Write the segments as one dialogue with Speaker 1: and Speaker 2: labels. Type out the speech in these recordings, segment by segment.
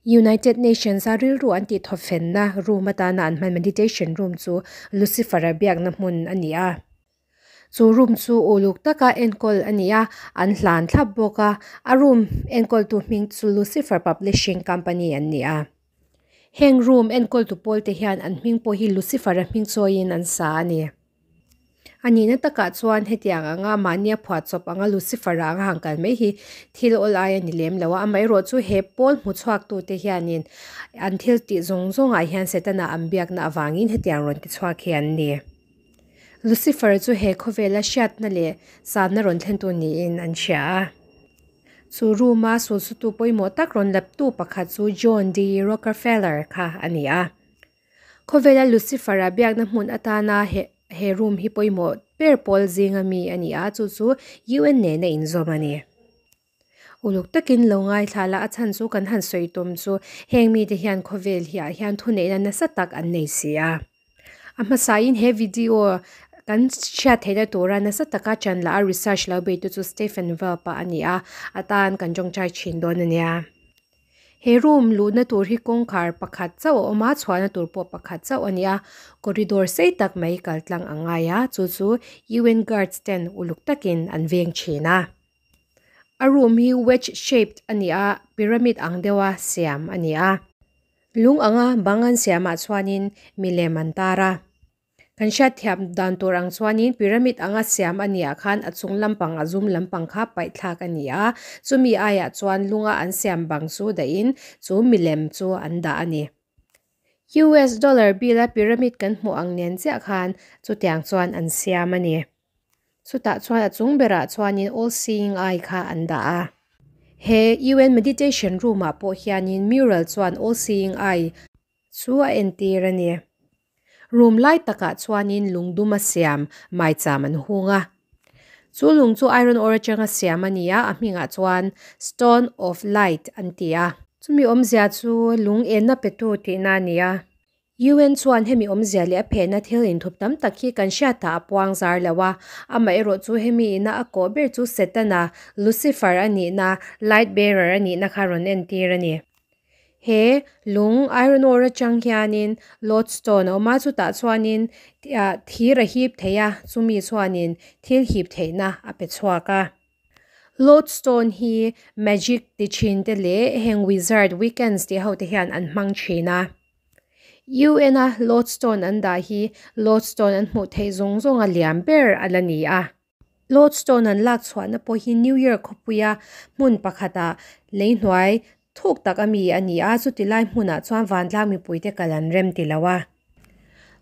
Speaker 1: United Nations a rilru an tih thawfenna room atana an hman meditation room chu Lucifer-a biakna hmun a ni a. Chu room chu uluk taka enkawl a ni a, an hlan thlap bawk a, a room enkawltu hming chu Lucifer Publishing Company an ni a. Heng room enkawltu pawl te hian an hming pawh hi Lucifer-a hming chawiin an sa a ni. A nihna takah chuan hetiang anga mahnia phuahchawp anga Lucifer-a anga han kal mai hi thil awl ai a ni lem lo a, amaherawh chu he pawl hmu chhuaktute hianin an thil tih zawng zawngah hian Setana an biakna avangin hetiang rawn ti chhuak hi an ni. Lucifer chu he khawvela hriatna leh sanna rawn thlentu niin an hria a. Chu room-a sulsutu pawimawh tak rawn laptu pakhat chu John D. Rockefeller kha a ni a. Khawvela Lucifer-a biakna hmun atana he he room hi pawimawh ber pawl zinga mi a ni a, chu chu UN nena inzawm a ni. Uluk takin lo ngaithla la, a chhan chu kan han sawi tum chu heng mite hian khawvel hi ah hian thuneihna nasa tak an nei si a. A hmasain he video kan hriat theihna tura nasa taka chan lah a research lo beitu chu Stephen Welp-a a ni a, atan kan tawngtai thin dawn a nia. He room luhna tur hi kawngkhar pakhat chauh a awm a, chhuahna tur pawh pakhat chauh a ni a, corridor sei tak mai kal tlang a ngai a, chu chu U_N guards ten uluk takin an veng thin a. A room hi wedge shaped a ni a, pyramid ang deuha siam a ni a, lung anga bang an siamah chuanin milem an tar a. Kan hriatthiam dan tur ang chuanin pyramid anga siam a nih ah khan a chung lampang a zum lampang kha paih thlak a ni a, chumi aiah chuan lunga an siam bang chu dahin chu milem chu an dah a ni. US dollar bill a pyramid kan hmuh ang nen chiah khan chutiang chuan an siam a ni. Chutah chuan a chung berah chuanin all seeing eye kha an dah a. He UN meditation room ah pawh hianin mural chuan all seeing eye chu a entir a ni. Room lai takah chuanin lung dum a siam maicham an hung a. Chu lung chu iron ore atanga siam a ni a, a hmingah chuan stone of light an ti a. Chumi awmzia chu lung enna petu tihna a ni a. UN chuan hemi awmzia leh a phehna thil inthup tam tak hi kan hriatah a puang zar lo a. Amaherawh chu hemi ina a kawh ber chu Setana, Lucifer a nihna, light bearer a nihna kha rawn entir a ni. He lung iron ore atang hianin lodestone a awm a chutah chuanin ah thir a hip thei a chumi chuanin thil hip theihna a pe chhuak a. Lodestone hi magic ti thin te leh heng wizard weekends tih ho te hian an hmang thin a. U_N a lodestone an dah hi lodestone an hmuh theih zawng zawng a liam ber a la ni a. Lodestone an lak chhuahna pawh hi New York khawpuia hmun pakhatah lei hnuai thuk tak a mi a ni a, chuti lai hmunah chuan vantlang mipuite kal an rem ti lo a.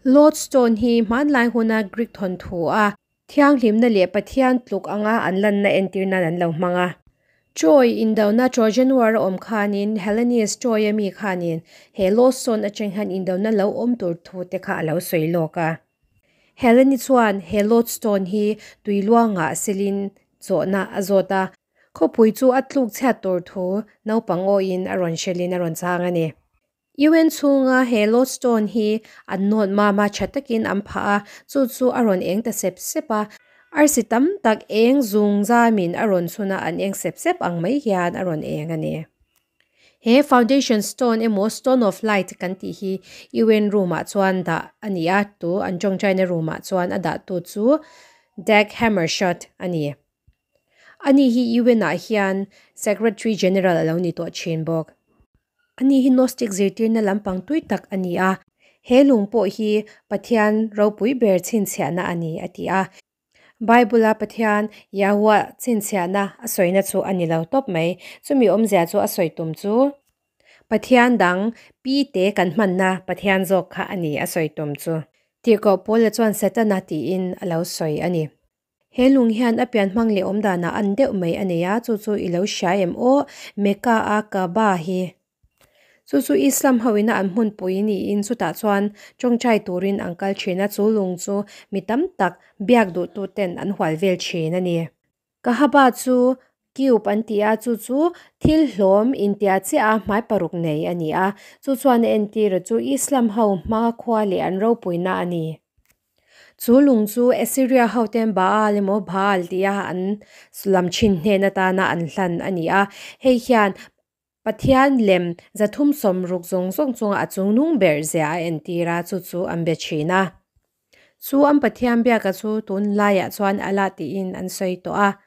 Speaker 1: Lodestone hi hmanlai huna Greek thawnthu a thianghlimna leh Pathian tluk anga an lanna entir nan an lo hmang a. Troy indona Trojan War a awm khanin Hellenius Troy a mi khanin he Lodestone atang hian indona lo awm tur thu te kha a lo sawi lawk a. Heleni chuan he lodestone hi tui luangah silin chawhna a zawt a, khawpui chu a tluk chhiat tur thu naupang awhin a rawn hrilhin a rawn chang a ni. UN chhunga he lodestone hi an nawt mam a, tha takin an phah a, chu chu a rawn eng ta sep sep a, arsi tam tak eng zung zamin a rawn chhun a, an eng sep sep ang mai hian a rawn eng a ni. He foundation stone emaw stone of light kan tih hi U_N room ah chuan dah a ni a tu an tawngtaina room ah chuan a dah tu chu Dag Hammarskjöld a ni. Ani hi U_N ah hian secretary general a lo ni tawh thin bawk. Ani hi gnostic zirtirna lampang tui tak a ni a, he lung pawh hi Pathian ropui ber chhinchhiahna a ni a ti a. Bible-a Pathian Yahuwah chhinchhiahna a sawina chu a ni lo tawp mai. Chumi awmzia chu a sawi tum chu Pathian dang pi te kan hmanna Pathian zawk kha a ni a sawi tum chu. Tirhkoh Paula chuan Setana tiin a lo sawi a ni. He lung hian a pian hmang leh awm danah an deuh mai a nei a, chu chu i lo hria em aw, Mecca-a Kaaba hi. Chu chu Islam ho ina an hmunpui niin chutah chuan tawngtai turin an kal thin a, chu lung chu mi tam tak biak duh tu ten an hual vel thin a ni. Kahaba chu cube an ti a, chu chu thil hlawm intia chiah a hmai paruk nei a ni a, chu chuan a entir chu Islam ho hma khua leh an ropuina a ni. Chu lung chu Assyria ho ten Baal emaw Bhaal tia an lam thin hnen atana an hlan a ni a, hei hian. Pathian lem 360 zawng zawng chunga a chungnung ber zia a entir a, chu chu an be thin a. Chu an Pathian biaka chu tunlaiah chuan Allah tiin an sawi tawh a.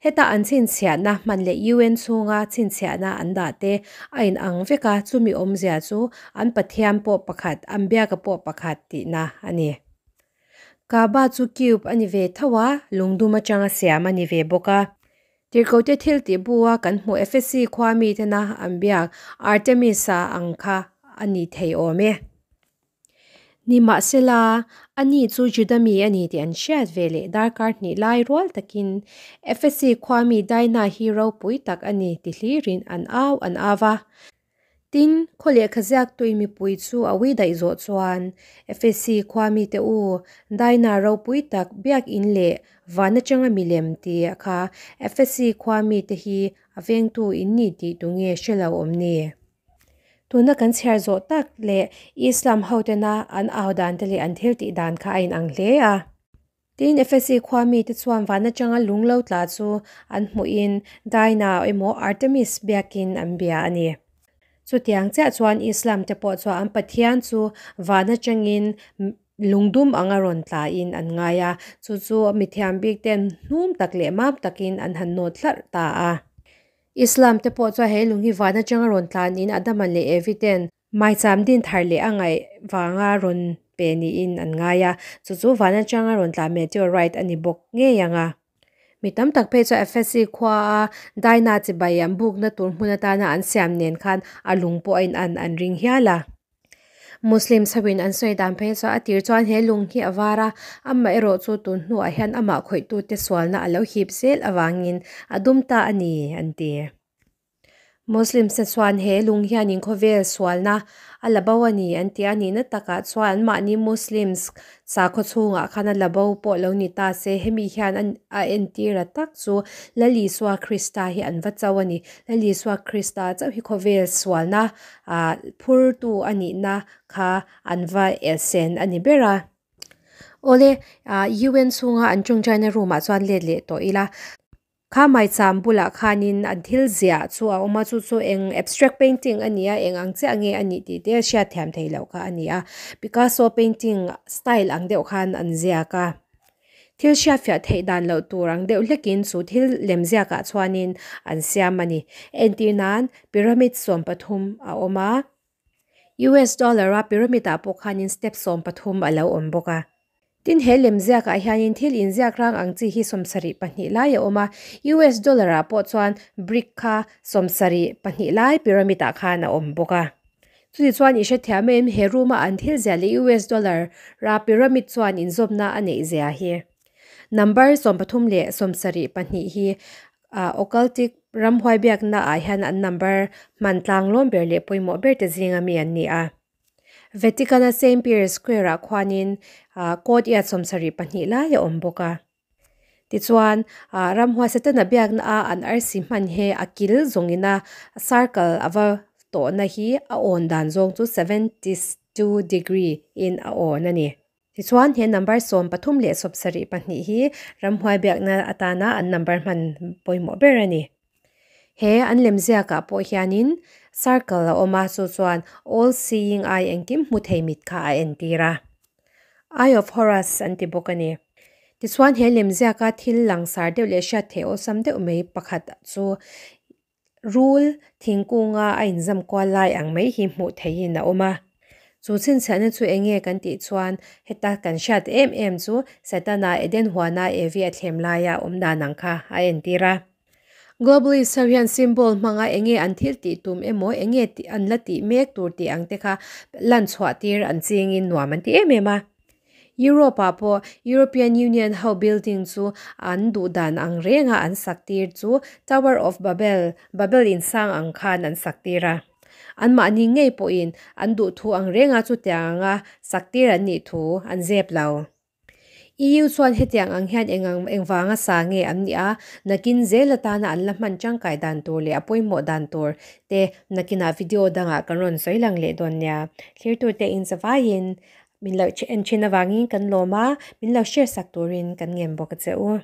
Speaker 1: Heta an chhinchhiahna hman leh UN chhunga chhinchhiahna an dah te a inang vek a, chumi awmzia chu an Pathian pawh pakhat, an biaka pawh pakhat tihna a ni. Kaaba chu cube a ni ve tho a, lungdum atanga siam a ni ve bawk a. Tirhkohte thil tih bu a kan hmuh Efesi khua mitena an biak Artemis-a ang kha a ni thei awm e. Nimahsela, ani chu Juda mi a ni tih an hriat ve leh darkar hnih lai rual takin Efesi khua mi Daina hi ropui tak a ni ti hlirin an au an au va. Tin, khaw lehkha ziaktui mipui chu a ui daih zawh chuan, Efesi khua mite u, Daina ropui tak biakinn leh van atanga milem tih kha Efesi khua mite hi a vengtu in ni tih tu nge hre lo awm ni? Tuna kan chhiar zawh tak leh Islam hotena an au dan te leh an thil tih dan kha a inang hle a. Tin, Efesi khua mite chuan van atanga lung lo tla chu an hmuhin Daina emaw Artemis biakin an bia a ni. Chutiang chiah chuan Islam te pawh chuan an Pathian chu van atangin lungdum anga rawn tlain an ngai a, chu chu mithiam bik ten hnum tak leh mam takin an han nawt hlarh ta a. Islam te pawh chuan he lung hi van atanga rawn tlanin Adama leh Evi ten Maicham din thar leh a ngaih vanga rawn pe niin an ngai a, chu chu van atanga rawn tla meteorite a ni bawk ngei ang a. Mi tam tak phei chuan Efesi khua a Daina chibai an bukna tur hmun atana an siam nen khan a lung pawh a inan an ring hial a. Muslims hoin an sawi dan phei chuan a tir chuan he lung hi a var a, amaherawh chu tun hnuah hian amah khawihtute sualna a lo hip zel avangin a dum ta a ni an ti. Muslims te chuan he lung hianin khawvel sualna a la bo a ni an ti a, nihna takah chuan anmahni Muslims sakhaw chhungah khan a la bo pawh lo ni ta se, hemi hian a entir a tak chu Lal Isua Krista hi an va cho a ni. Lal Isua Krista chauh hi khawvel sualna ah phurtu a nihna kha an va elsen a ni ber a. Awle, UN chhunga an tawngtaina room ah chuan let leh tawh ila. Kha maicham bulah khanin an thil ziah chu a awm a, chu chu eng abstract painting a ni a, eng ang chiah nge a nih tih te hriat thiam theih loh kha a ni a. Picasso painting style ang deuh khan an ziak a. Thil hriatfiah theih dan loh tur ang deuh hlekin chu thil lem ziakah chuanin an siam a ni. Entir nan pyramid 13 a awm a. US dollar a pyramid ah pawh khanin step 13 a lo awm bawk a. Tin he lem ziakah hianin thil inziak rang ang chi hi 72 lai a awm a, US dollar ah pawh chuan brick kha 72 lai pyramid ah khan a awm bawk a. Chuti chuan i hrethiam em he room a an thil ziah leh US dollar ra pyramid chuan inzawmna a neih zia hi. Number 13 leh 72 hi occultic ramhuai biakna ah hian an number hman tlang lawm ber leh pawimawh ber te zinga mi an ni a. Vatican a Saint Peter Square ah khuanin courtyard 72 lai a awm bawk a. Tichuan ramhuai Satana biakna a an arsi hman he a kil zawngina circle ava tawhna hi a awn dan zawng chu 72 degree in a awn a ni. Tichuan he number 13 leh 72 hi ramhuai biakna atana an number hman pawimawh ber a ni. He an lem ziakah pawh hianin circle a awm a, chu chuan all seeing eye engkim hmu thei mit kha a entir a. Eye of Horus an ti bawk a ni. Tichuan he lem ziaka thil langsar deuh leh hriat theih awlsam deuh mai pakhat chu rul thingkunga a inzam kual lai ang mai hi hmuh theihin a awm a. Chu chhinchhiahna chu enge kan tih chuan heta kan hriat em em chu Satana Eden huana Evi a thlem laia awm dan ang kha a entir a. Globalist ho hian symbol hmanga enge an thil tih tum emaw enge an la tih mek tur tih ang te kha lan chhuah tir an chingin nuam an ti em em a. Europe ah pawh European Union ho building chu an duh dan ang renga an sak tir chu Tower of Babel, Babel insang ang khan an sak tir a. An mahni ngei pawhin an duh thu ang renga chu tiang anga sak tir an nih thu an zep lo. EU chuan hetiang ang hian engang engwanga sa nge an ni a, nakin zel atana an la hman tangkai dan tur leh a pawimawh dan tur te nakina video danga kan rawn sawi lang leh dawn nia. Thlir tur te in zawaiin min lo en thin awangin kan lawm a, min lo share sak turin kan ngem bawk a che u.